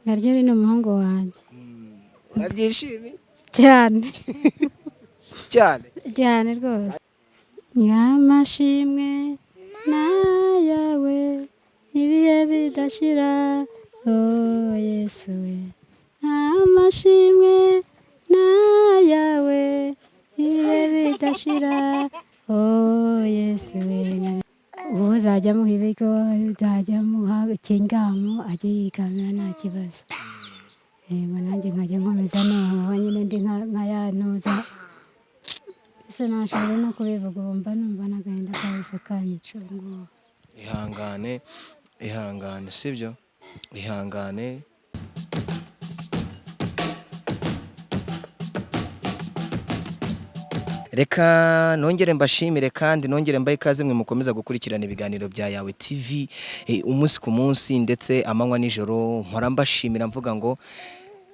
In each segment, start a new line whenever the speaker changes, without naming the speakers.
Naryo ni umuhungu wanjye.
Urabyishimiye?
Cyane.
Cyane.
Cyane rwose. Nyamashimwe nayawe ibihe bidashira, oh Yesu we. Amashimwe nayawe ibihe bidashira, oh Yesu we. Ubu uzajya amuha ibiryo, uzajya amuha ikingamo, ajye yikamira nta kibazo. Yego, nanjye nkajya nkomeza noneho nyine ndi nka ya ntuza. Ese nashobora no kubivuga? Ubu mba numva n'agahinda kahise kanyica ubu ngubu.
Ihangane, ihangane, sibyo? Ihangane. Reka nongere mbashimire kandi nongere mbahe ikaze mwe mukomeza gukurikirana ibiganiro bya Yawe TV umunsi ku munsi ndetse amanywa nijoro. Mpora mbashimira mvuga ngo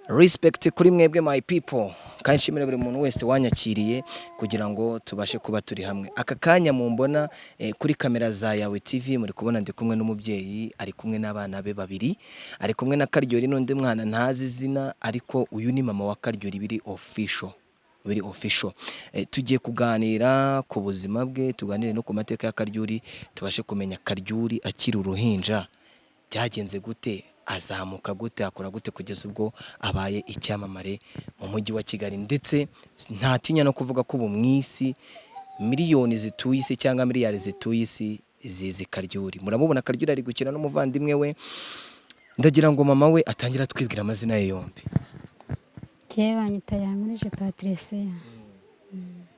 respect kuri mwebwe, my people, kandi nshimire buri muntu wese wanyakiriye kugira ngo tubashe kuba turi hamwe aka kanya. Mumbona kuri kamera za Yawe TV, muri kubona ndi kumwe n'umubyeyi, ari kumwe n'abana be babiri, ari kumwe na Karyori n'undi mwana ntazi izina, ariko uyu ni mama wa Karyori biri official, biri official. Tugiye kuganira ku buzima bwe, tuganire no ku mateka ya Karyuri, tubashe kumenya Karyuri akiri uruhinja byagenze gute, azamuka gute, akora gute kugeza ubwo abaye icyamamare mu mujyi wa Kigali, ndetse ntatinya no kuvuga ko ubu mu isi miliyoni zituye isi cyangwa miliyari zituye isi zizi Karyuri. Muramubona Karyuri ari gukina n'umuvandimwe we. Ndagira ngo mama we atangire atwibwira amazina ye yombi.
Njyewe banyita Yankurije Patricia.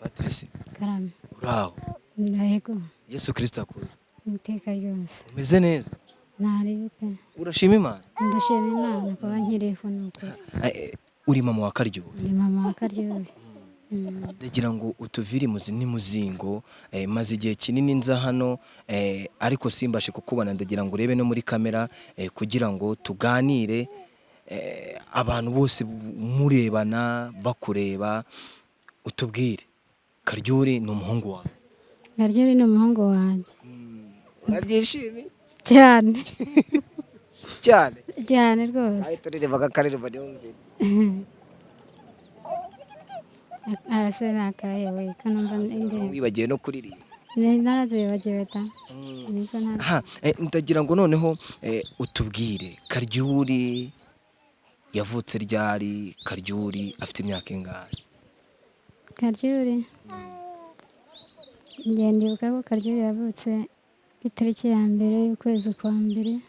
Patrice.
Karame.
Uraho?
Yego.
Yesu Kirisito akuze.
Iteka ryose.
Umeze neza?
Ntaribi pe.
Urashima Imana?
Ndashima Imana kuba nkiriho, ni ukuri.
Uri mama wa Karyuri?
Ndi mama wa Karyuri.
Ndagira ngo utuvire imuzi n'imuzingo. Maze igihe kinini nza hano ariko simbashe kukubona. Ndagira ngo urebe no muri kamera kugira ngo tuganire, abantu bose murebana, bakureba, utubwire Karyuri ni umuhungu wawe?
Karyuri ni umuhungu wanjye.
Urabyishimiye?
Cyane.
Cyane.
Cyane rwose.
Turirimba akaririmbo niyumvire.
Ese ni akahe we, ko numva indirimbo?
Wibagiwe no kuririmba?
Narazibagiwe ta, niko nta.
Aha, ndagira ngo noneho utubwire Karyuri yavutse ryari, Karyuri afite imyaka ingahe?
Karyuri, njye ndibuka ko Karyuri yavutse ku itariki ya 1 y'ukwezi kwa mbere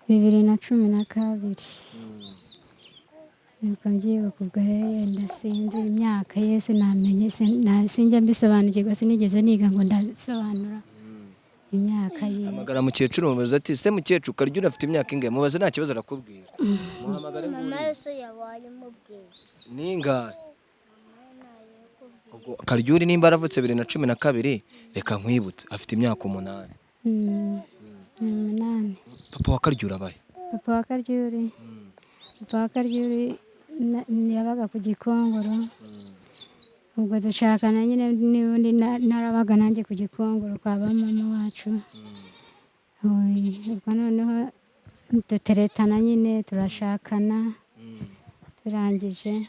2012, nuko mbyibuka. Ubwo rero yenda sinzi imyaka ye, sinamenye, sinjya mbisobanukirwa, sinigeze niga ngo ndasobanura imyaka ye.
Hamagara mukecuru, mubaze ati: "Se mukecuru, Karyuri afite imyaka ingahe?" Mubaze, nta kibazo, arakubwira. Muhamagare ngo
Mama
uriye.
yose yabaye umubwira.
Ni ingahe ubwo? Karyuri nimba aravutse 2012, reka nkwibutse, afite imyaka 8.
Ni 8.
Papa wa Karyuri abaye?
Papa wa Karyuri yabaga ku Gikongoro. Ubwo dushakana nyine n'ubundi narabaga nanjye ku Gikongoro kwa ba mama wacu. Ubwo noneho duteretana nyine, turashakana, turangije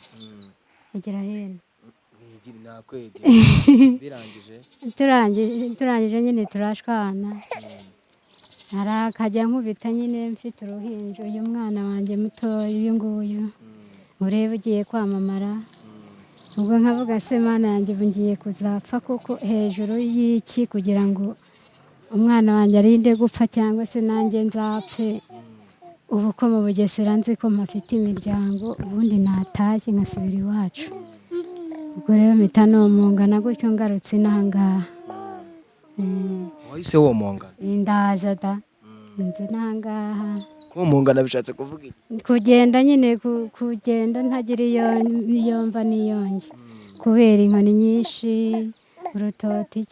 kugera hino.
Nigiri nakwegera birangije.
Turangije nyine turashwana, akajya nkubita nyine mfite uruhinja, uyu mwana wanjye mutoya uyu nguyu ureba ugiye kwamamara. Ubwo nkavuga: "Se Mana yanjye, ubu ngiye kuzapfa kuko hejuru y'iki kugira ngo umwana wanjye arinde gupfa cyangwa se nanjye nzapfe? Ubu ko mu Bugesera nzi ko mpafite imiryango, ubundi natashye nkasubira iwacu." Ubwo rero mpita nomongana gutyo, ngarutse inaha ngaha.
Wahise womongana?
Ndaza da, nzi inaha ngaha.
Komongana bishatse kuvuga iki?
Kugenda nyine, kugenda ntagira iyo mva n'iyo njya kubera inkoni nyinshi, urutoki,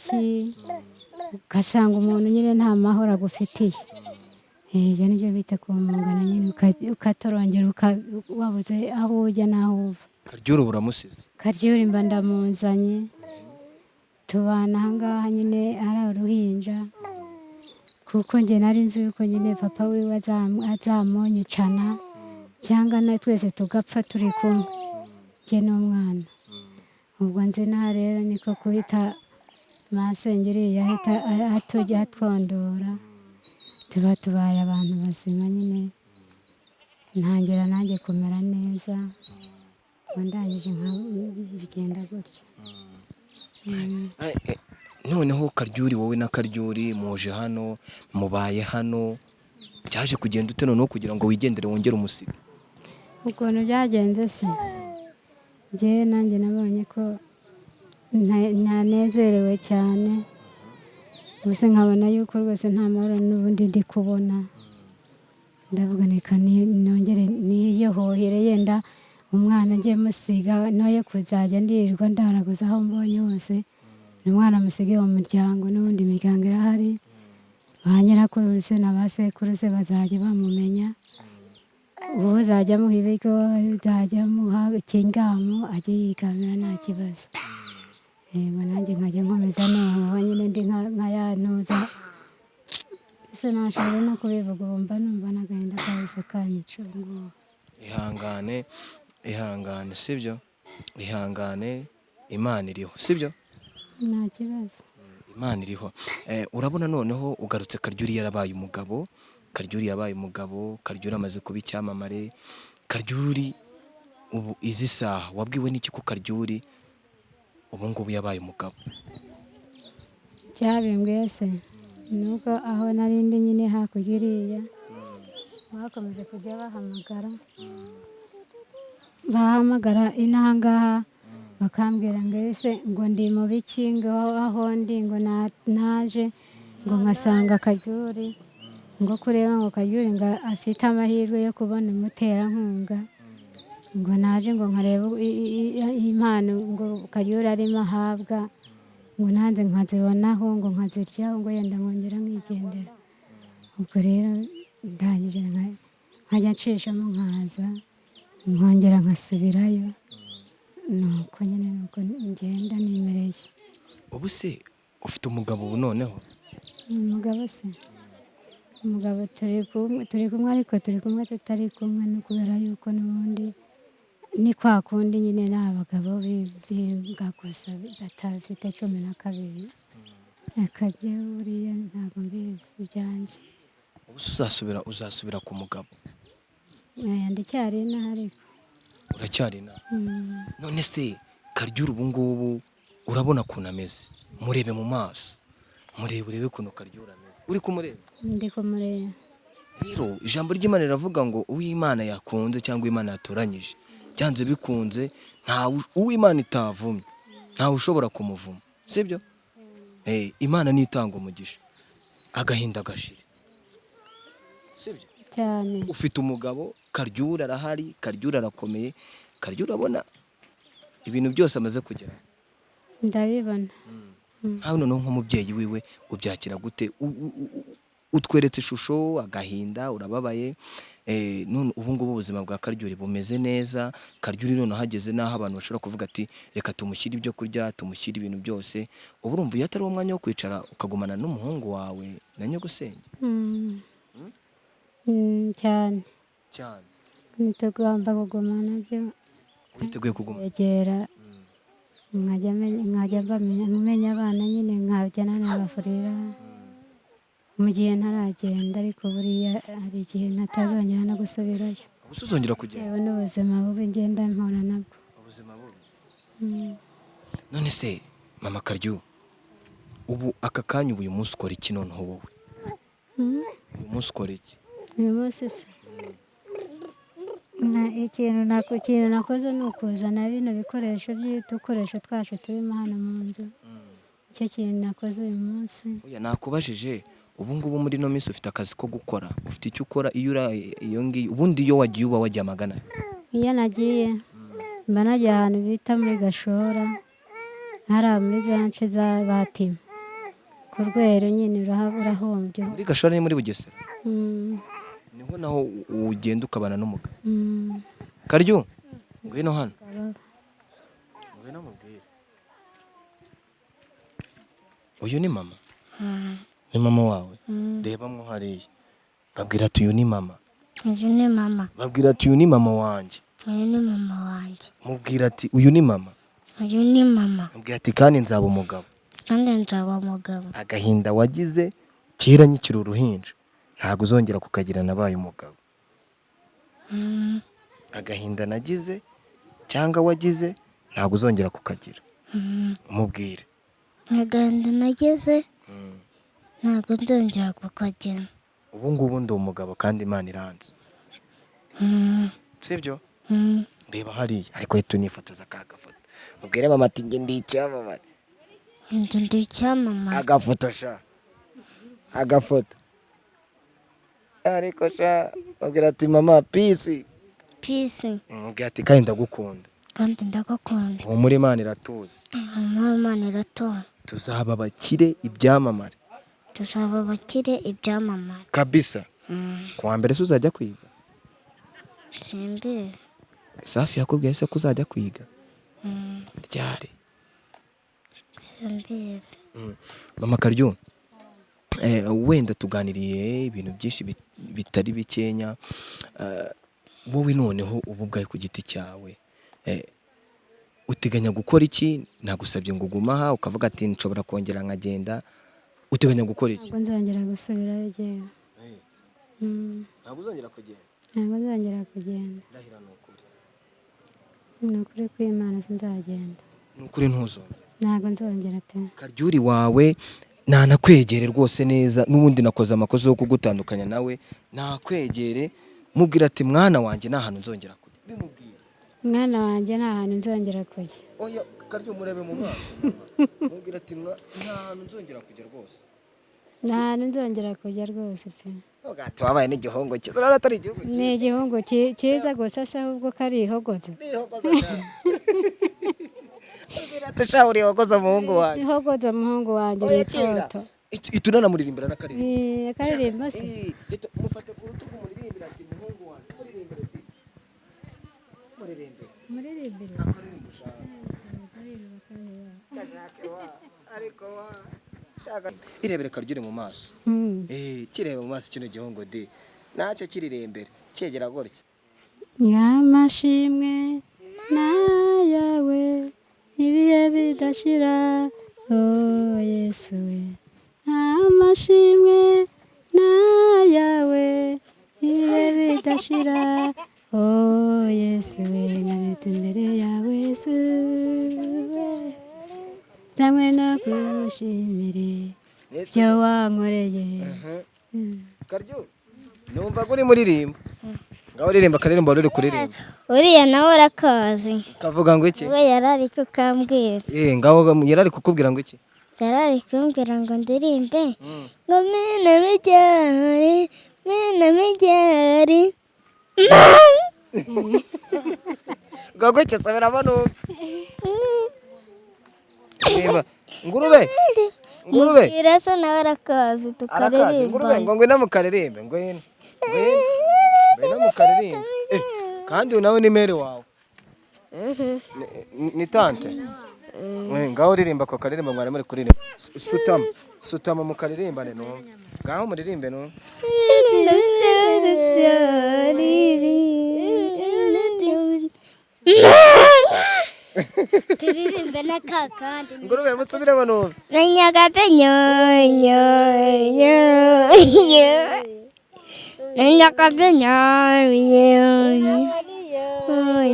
ugasanga umuntu nyine nta mahoro agufitiye. Ibyo nibyo bita kumungana nyine, ukatorongera, wabuze aho ujya n'aho uva.
Karyuri uramusize?
Karyuri mba ndamuzanye, tubana aha ngaha nyine ari uruhinja, kuko njye nari nzi yuko nyine papa wiwe azamunyicana. Cyangwa na twese tugapfa turi kumwe, njye n'umwana. Ubwo nzi naha rero niko guhita masenge uriya ahita atujya atwondora, tuba tubaye abantu bazima nyine, ntangira nanjye kumera neza, ubwo ndangije bigenda gutyo.
Noneho Karyuri, wowe na Karyuri muje hano, mubaye hano, byaje kugenda ute noneho kugira ngo wigendere wongere umusige?
Ukuntu byagenze se, njyewe nanjye nabonye ko ntanezerewe cyane, gusa nkabona yuko rwose nta mahoro n'ubundi ndi kubona. Ndavuga reka nongere niyohohere, yenda umwana njye musiga, noye kuzajya ndirirwa ndaraguza aho mbonye hose. Umwana musige mu muryango, n'ubundi imiryango irahari, ba nyirakuru se na ba sekuru se bazajya bamumenya. Ubu uzajya amuha ibiryo, uzajya amuha ikingamo, ajye yigamira nta kibazo. Yego, nanjye nkajya nkomeza nohoha nyine, ndi nka ya ntuza se, nashobora no kubivuga. Ubu mba numva n'agahinda kahise kanyica ubu ngubu.
Ihangane, ihangane, sibyo? Ihangane, Imana iriho, sibyo?
Nta kibazo.
Imana iriho. Urabona noneho ugarutse, Karyuri yarabaye umugabo, Karyuri yabaye umugabo, Karyuri amaze kuba icyamamare. Karyuri ubu izi saha wabwiwe n'iki ko Karyuri ubu ngubu yabaye umugabo?
Cyabimbwiye se nuko aho nari ndi nyine hakurya iriya, bakomeje kujya bahamagara, bahamagara inaha ngaha, bakambwira ngo ese ngo ndi mu biki, ngo aho ndi ngo naje ngo nkasanga Karyuri, ngo kureba ngo Karyuri ngo afite amahirwe yo kubona umuterankunga, ngo naje ngo nkareba impano ngo Karyuri arimo ahabwa, ngo nanjye nkazibonaho, ngo nkaziryaho, ngo yenda nkongera nkigendera. Ubwo rero ndangije nkajya nshishamo nkaza nkongera nkasubirayo, nuko nyine nuko ngenda nimereye.
Ubu se ufite umugabo ubu noneho?
Umugabo se, umugabo turi kumwe, ariko turi kumwe tutari kumwe, no kubera yuko n'ubundi ni kwa kundi nyine, ni abagabo b'imbwa gusa batafite 12, akajya buriya ntabwo mbizi ibyanjye.
Ubu se uzasubira ku mugabo?
Aya, ndacyari inaha ariko.
Uracyari inaha? None se Karyuri ubu ngubu urabona ukuntu ameze? Murebe mu maso, murebe, urebe ukuntu Karyuri ameze. Uri kumureba?
Ndi kumureba.
Rero ijambo ry'Imana riravuga ngo uw'Imana yakunze cyangwa Imana yatoranyije, byanze bikunze ntawe uw'Imana itavumye ntawe ushobora kumuvuma, sibyo? Imana niyo itanga umugisha, agahinda gashire, sibyo?
Cyane.
Ufite umugabo, Karyuri arahari, Karyuri arakomeye, Karyuri urabona ibintu byose amaze kugera.
Ndabibona.
Nkawe noneho nk'umubyeyi wiwe ubyakira gute? Utweretse ishusho, agahinda, urababaye. None ubu ngubu ubuzima bwa Karyuri bumeze neza? Karyuri none ahageze n'aho abantu bashobora kuvuga ati reka tumushyire ibyo kurya, tumushyire ibintu byose. Ubu urumva iyo atari umwanya wo kwicara ukagumana n'umuhungu wawe na nyogosenge?
Cyane.
Cyane.
Tugomba kugumana byo.
Witeguye kuguma?
Kwegera, nkajya menya abana nyine, nkajya nanabafurira mu gihe ntaragenda, ariko buriya hari igihe ntazongera no gusubirayo.
Ubu se uzongera kugenda?
Bitewe n'ubuzima bubi ngenda mpura nabwo.
Ubuzima bubi. None se mama Karyu, ubu aka kanya, ubu uyu munsi ukora iki noneho wowe? Uyu munsi ukora iki?
Uyu munsi se, ikintu nakoze ni ukuzana bino bikoresho by'udukoresho twacu turimo hano mu nzu. Icyo kintu nakoze uyu munsi.
Oya, nakubajije ubu ngubu muri ino minsi ufite akazi ko gukora, ufite icyo ukora iyo uri iyo ngiyo? Ubundi iyo wagiye uba wagiye amagana?
Iyo nagiye mba nagiye ahantu bita muri Gashora, hariya muri za nce za Batima ku Rweru nyine, urahombye.
Muri Gashora ni muri Bugesera? Niho naho ugenda ukabana n'umugabo?
Mm.
Karyu, ngwino hano, ngwino mubwire. Uyu ni mama, ni mama wawe. Reba mwo hariya, babwira ati uyu ni mama.
Uyu ni mama.
Babwira ati uyu ni mama wanjye.
Uyu ni mama wanjye.
Mubwira ati uyu ni mama.
Uyu ni mama.
Mubwira ati kandi nzaba umugabo.
Kandi nzaba umugabo.
Agahinda wagize kera nkikiri uruhinja ntabwo uzongera kukagira nabaye umugabo. Agahinda nagize cyangwa wagize ntabwo uzongera kukagira. Mubwire.
Agahinda nagize ntabwo nzongera kukagira.
Ubu ngubu ndi umugabo kandi Imana iranzi. Sibyo? Reba hariya ariko hita unifotoza ka gafoto. Ubwire mama ati njye ndi icyamamare.
Inzu ndi icyamamare.
Agafoto sha. Agafoto. Ariko sha ubwira ati mama peace.
Peace.
Mubwira ati kandi ndagukunda.
Kandi ndagukunda.
Humura Imana iratuzi.
Mama Imana iratora.
Tuzaba abakire ibyamamare.
Tuzaba abakire ibyamamare.
Kabisa. Kuwa mbere se uzajya kwiga?
Simbizi.
Safi yakubwiye se ko uzajya kwiga? Ryari?
Simbizi.
Mama Karyo, wenda tuganiriye ibintu byinshi bitari bikenya. Wowe noneho ubu ubwawe ku giti cyawe uteganya gukora iki? Nagusabye ngo ugume aha ukavuga ati nshobora kongera nkagenda. Uteganya gukora iki?
Ntabwo nzongera gusubirayo jyewe.
Ntabwo uzongera kugenda?
Ntabwo nzongera kugenda.
Ndahira ni ukuri.
Ni ukuri kw'Imana sinzagenda.
Ni ukuri ntuzongera?
Ntabwo nzongera pe.
Karyuri wawe nanakwegere rwose neza, n'ubundi nakoze amakosa yo kugutandukanya nawe, nakwegere mubwira ati mwana wanjye nta hantu nzongera kujya. Bimubwire.
Mwana wanjye nta hantu nzongera kujya.
Oya Karyo, murebe mu maso. Mubwira ati nta hantu nzongera kujya rwose.
Nta hantu nzongera kujya rwose pe.
Ati wabaye n'igihungu cyiza, urabona atari igihugu cyiza.
Ni igihungu cyiza gusa se ahubwo karihogoza.
Nihogoza cyane. Mubwira ati sha urihogoza muhungu wanjye.
Nihogoza muhungu wanjye
Oya kera.
uritoto.
Itunanamuririmbira n'akaririmbo.
Akaririmbo se?
Mufate ku rutugu muririmbira ati muhungu wanjye, muririmbire ati. Muririmbire.
Muririmbire.
Akaririmbo ushaka. Gashake wa, ariko wa. Shaka. Irebere Karyuri mu maso. Kirebe mu maso kino gihungu de. Nacyo kirirembere. Cyegera gutya.
Nyamashimwe nayawe ibihe bidashira, oh Yesu we. Amashimwe nayawe ibihe bidashira, oh Yesu we. Ngarutse imbere yawe Yesu we, nzanywe no kugushimira ibyo wankoreye.
Karyo. Numva uri muririmba. Ngaho uririmba akaririmbo wari uri kuririmba.
Uriya nawe arakazi.
Kavuga ngo iki?
We yarari kukambwira.
Ngaho yarari kukubwira ngo iki?
Yarari kumbwira ngo ndirimbe. Ngo mena mijyari, mena mijyari.
Ngo gutya subiramo numve. Ririmba. Ngurube. Ngurube.
Mubwira se nawe arakazi
Arakazi ngurube
tukaririmba.
ngo ngwino mukaririmbe ngwino. Ngwino. Ngwino mukaririmbe. Kandi uyu nawe ni mere wawe. Ni tante. Ngaho uririmba ako karirimbo mwari muri kuririmba. Sutama. Sutama mukaririmbane numve. Ngaho muririmbe numve.
Turirimbe na kakandi.
Ngurube musubiremo numve.
Menyaga pe nyo nyo nyo nyo. Menyaga pe nyo nyo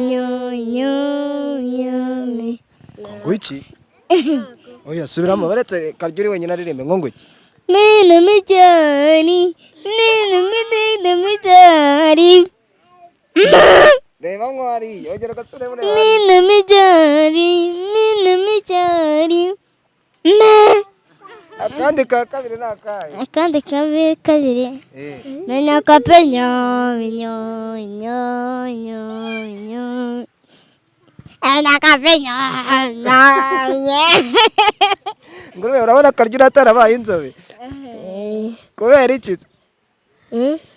nyo nyo nyo.
Ngo iki? Oya subiramo baretse Karyuri wenyine aririmbe ngo ngo iki?
Mena mijyari, mena mena mijyari.
Reba nko hariya ongera ugasubiremo ureba.
Mena mijyari, mena mijyari.
Akandi ka kabiri ni akahe?
Akandi kabiri. Menya kape nyo nyo nyo nyo nyo. Menya kape nyo nyo nyo.
Ngurube urabona Karyuri atarabaye inzobe? Kubera iki?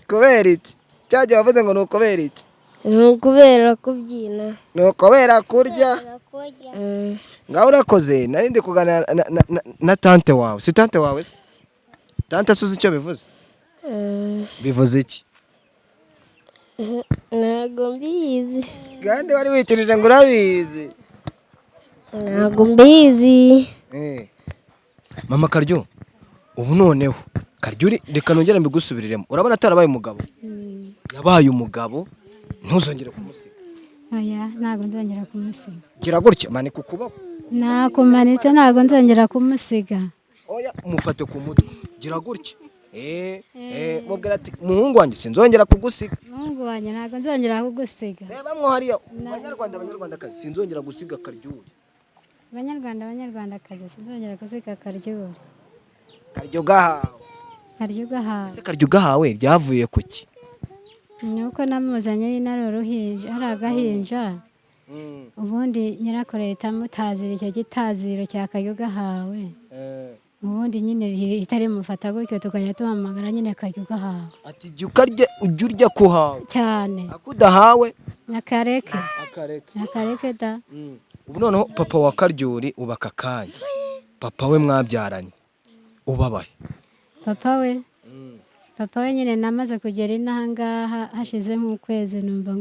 Kubera iki? Cyagihe wavuze ngo ni ukubera iki?
Ni ukubera kubyina.
Ni ukubera kurya. Ngaho urakoze, nari ndi kuganira na tante wawe. Si tante wawe se? Tante asuze icyo bivuze? Bivuze iki?
Ntabwo mbizi.
Kandi wari witirije ngo urabizi.
Ntabwo mbizi.
Mama Karyo, ubu noneho Karyo reka nongere mbigusubiriremo. Urabona atarabaye umugabo, yabaye umugabo, ntuzongere kumusiga.
Oya, ntabwo nzongera kumusiga.
Gira gutya, manika ukuboko.
Nakumanitse, ntabwo nzongera kumusiga.
Oya, mufate ku mutwe, gira gutya. Mubwira ati: "Muhungu wanjye, sinzongera kugusiga."
Muhungu wanjye, ntabwo nzongera kugusiga.
Reba mwo hariya, Banyarwanda, Banyarwandakazi, sinzongera gusiga Karyuri.
Banyarwanda, Banyarwandakazi, sinzongera gusiga Karyuri.
Karyo gahawe.
Karyo gahawe.
Ese Karyo gahawe ryavuye ku ki?
Ni uko namuzanye nyine ari uruhinja, ari agahinja. Ubundi nyirakuru ahita amutazira icyo gitaziro cya Karyo gahawe. Ubundi nyine itari mufata gutyo, tukajya tuhamagara nyine Karyo gahawe.
Ati jya ukarya, ujya urya kuhawe.
Cyane.
Akudahawe.
Nakareke.
Akareke.
Nakareke da.
Ubu noneho papa wa Karyuri, uba aka kanya papa we mwabyaranye ubabaye?
Papa we nyine namaze kugera inaha ngaha, hashize nk'ukwezi numva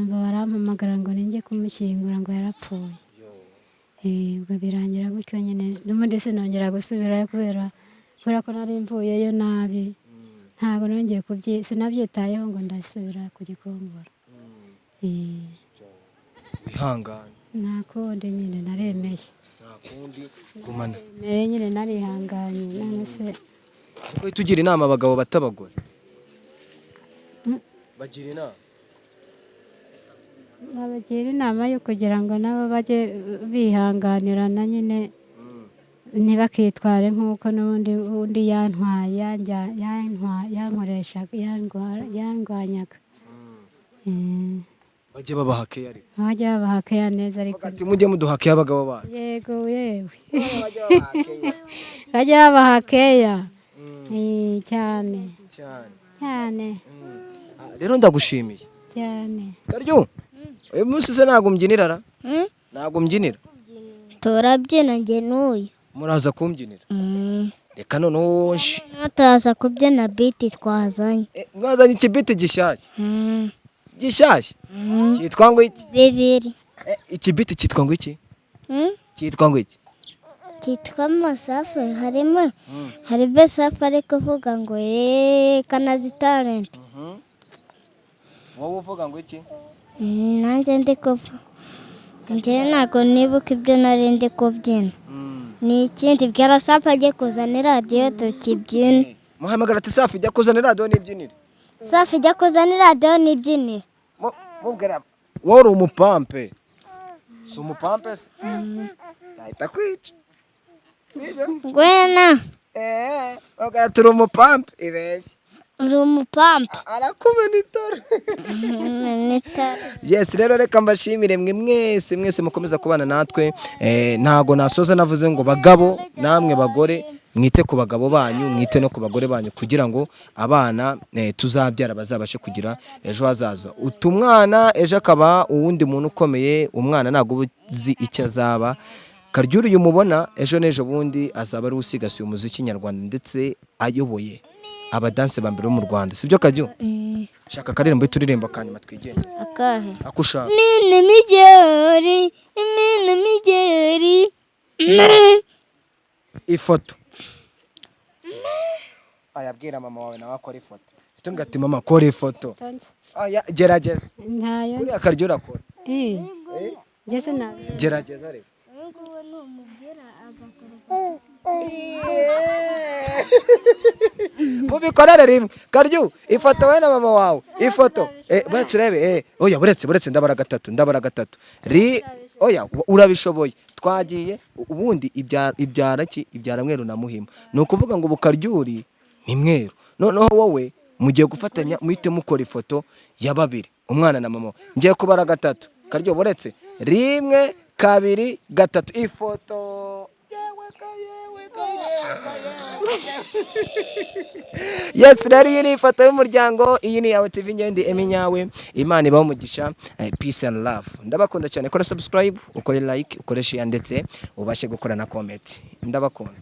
barampamagara ngo ninjye kumushyingura, ngo yarapfuye. Ubwo birangira gutyo nyine, n'ubundi sinongera gusubirayo kubera ko nari mvuyeyo nabi. Ntabwo nongeye kubyi, sinabyitayeho ngo ndasubira ku Gikongoro.
Wihangane.
Nta kundi nyine, naremeye.
Nta kundi, gumana.
Naremeye nyine, narihanganye, none se.
Kuko uhita ugira inama abagabo batabagore, bagira inama.
Nabagira inama yo kugira ngo nabo bajye bihanganirana nyine, ntibakitware nk'uko n'ubundi undi yantwaye, yankoreshaga, yandwanyaga.
Bajye babaha keya ariko.
Bajye babaha keya neza ariko.
Bavuga ati: "Mujye muduha keya, abagabo bacu."
Yego yewe, bajye babaha keya. Cyane.
Cyane.
Cyane.
Ah, rero ndagushimiye.
Cyane.
Karyo, uyu munsi se ntabwo mbyinira ra? Ntabwo mbyinira?
Turabyina njye n'uyu.
Muraza kumbyinira? Reka noneho
Turaza kubyina beat twazanye.
Mwazanye ikibiti gishyashya? Gishyashya cyitwa ngo iki?
Bibiri.
Ikibiti cyitwa ngo iki? Cyitwa ngo iki?
Cyitwa Masafu. Harimo hari Besafu ari kuvuga ngo eee kanazi talent.
Wowe uvuga ngo iki?
Nanjye ndi kuvuga, njye ntabwo nibuka ibyo nari ndi kubyina. Ni ikindi, bwira Safu ajye kuzana iradiyo tukibyina.
Muhamagara ati: "Safi, jya kuzana radiyo n'ibyinire."
Safi, jya kuzana iradiyo n'ibyinire.
Mubwira wowe uri umupampe, si umupampe se yahita kwica, sibyo?
Ngwena.
Mubwira ati: "Uri umupampe ibeshye."
Uri umupampe.
Arakumena itara.
N'itara.
Yes, rero reka mbashimire mwe mwese mwese mukomeza kubana natwe. Ntago nasoza navuze ngo bagabo namwe bagore, mwite ku bagabo banyu, mwite no ku bagore banyu, kugira ngo abana tuzabyara bazabashe kugira ejo hazaza. Utumwana ejo akaba uwundi muntu ukomeye. Umwana ntabwo uba uzi icyo azaba. Karyuri uyu mubona, ejo n'ejo bundi azaba ari usigasiye umuziki nyarwanda, ndetse ayoboye abadanse ba mbere bo mu Rwanda, sibyo Kajyu? Shaka akaririmbo turirimbo kanyuma twigende.
Akahe?
Ako ushaka.
Mine migeri, mine migeri.
Ifoto ayabwira mama wawe nawe akora ifoto. Tumbwira ati: "Mama, kora ifoto." Aya, gerageza.
Ntayo.
Kuriya Karyo urakora.
Njye sinabi.
Gerageza rero. Mubikorere rimwe. Karyo, ifoto wowe na mama wawe, ifoto. Buretse urebe. Oya, buretse, buretse, ndabara gatatu, ndabara gatatu. Ri, oya, urabishoboye, twagiye. Ubundi ibyara, ibyara ki? Ibyara mweru na muhima. Ni ukuvuga ngo bukaryuri ni mweru. Noneho wowe mugiye gufatanya, muhite mukora ifoto ya babiri, umwana na mama we. Ngiye kubara gatatu, Karyo. Buretse, rimwe, kabiri, gatatu, ifoto. Yewe ka, yewe ka, yewe ka, yewe ka. Yes, rero iyi ni ifoto y'umuryango. Iyi ni Yawe TV, ngende Emi Nyawe. Imana ibaho umugisha. Peace and love, ndabakunda cyane. Kora subscribe, ukore like, ukore share, ndetse ubashe gukora na comment. Ndabakunda.